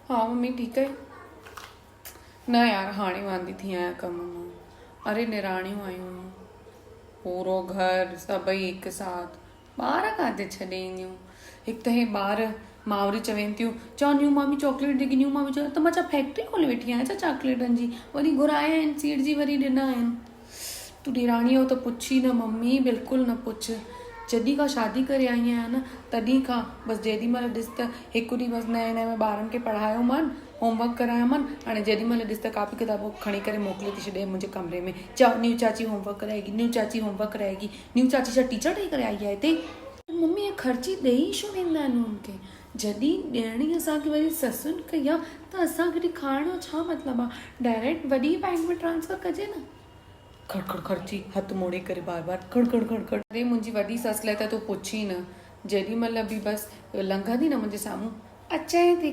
ها ممي ٺيڪ آهين؟ نه يار هاڻي واندي ٿي آهيان ڪم مان. اري نراڻيون آيون پورو گهر سڀئي هڪ ساٿ ٻار ڪاٿي ڇڏي اينديون هڪ ته هي ٻار ماوري چوين ٿيون چئو نيو مامي چاڪليٽ جيڪي نيو مامي چاڪليٽ ته مان ڇا فيڪٽري کولي ويٺي آهيان ڇا چاڪليٽن جي وري گهرايا آهن سيڙجي وري ڏنا آهن تون ڏيراڻي جو ته پڇ ئي نه ممي بلڪل نه پڇ جڏهن کان شادي ڪري آئي آهيان نه تڏهن کان بس جيڏي مهل ڏس ته هڪ ڏينهن بس نئين نئين ۾ ٻارن کي پڙهايو مان هوم ورڪ ڪرايو مان هاڻي جيڏي مهل ڏس ته ڪاپي ڪتاب کڻي ڪري موڪلي ٿي ڇڏي منهنجي ڪمري ۾ چئو نيو چاچي هوم ورڪ ڪرائيگي نيو چاچي هوم ورڪ ڪرائيگي نيو چاچي ڇا ٽيچر ٺهي ڪري آئي آهي هتي. ممي اهي خرچي ڏيئي ڇو ويندا آهن انهن کي جڏهن ڏيڻي اسان کي وري سسن ڪئي آهي ته اسان کي کائڻ جو ڇا مطلب آهي ڊائريڪٽ وڏي بينڪ ۾ ٽرانسفر ڪجي نه. کڙ کڙ خرچي هٿ موڙي ڪري بار بار کڙ کڙ کڙ کڙ. اري منهنجي وڏي سس لاء ته تون پڇ ئي نه. جيڏي مهل به بس لنگهندي نه منهنجي سامهون اچين ٿي.